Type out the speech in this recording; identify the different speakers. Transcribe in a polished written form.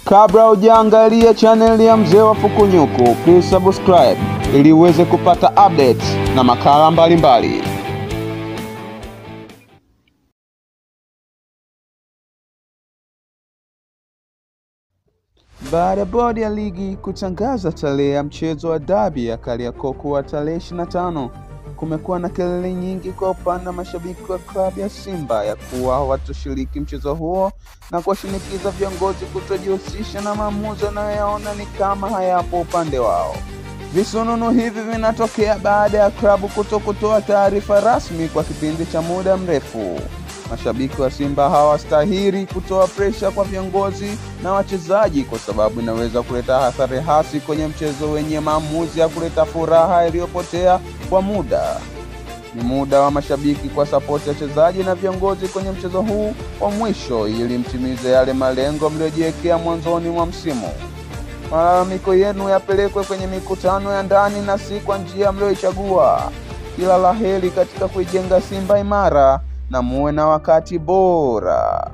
Speaker 1: Kabla hujaangalia chaneli ya Mzee wa Fukunyuku, please subscribe ili uweze kupata updates na makala mbalimbali. Baada ya bodi ya ligi kutangaza tarehe ya mchezo wa dabi ya Kariakoo kuwa tarehe 25, kumekuwa na kelele nyingi kwa upande wa mashabiki wa klabu ya Simba ya kuwa hawatoshiriki mchezo huo na kuwashinikiza viongozi kutojihusisha na maamuzi wanayoyaona ni kama hayapo upande wao. Visununu hivi vinatokea baada ya klabu kutokutoa taarifa rasmi kwa kipindi cha muda mrefu. Mashabiki wa Simba hawastahili kutoa presha kwa viongozi na wachezaji kwa sababu inaweza kuleta athari hasi kwenye mchezo wenye maamuzi ya kuleta furaha iliyopotea kwa muda. Ni muda wa mashabiki kwa sapoti wachezaji na viongozi kwenye mchezo huu wa mwisho ili mtimize yale malengo mliojiwekea mwanzoni mwa msimu. Malalamiko yenu yapelekwe kwenye mikutano ya ndani na si kwa njia mlioichagua. Kila la heri katika kuijenga Simba imara na muwe na wakati bora.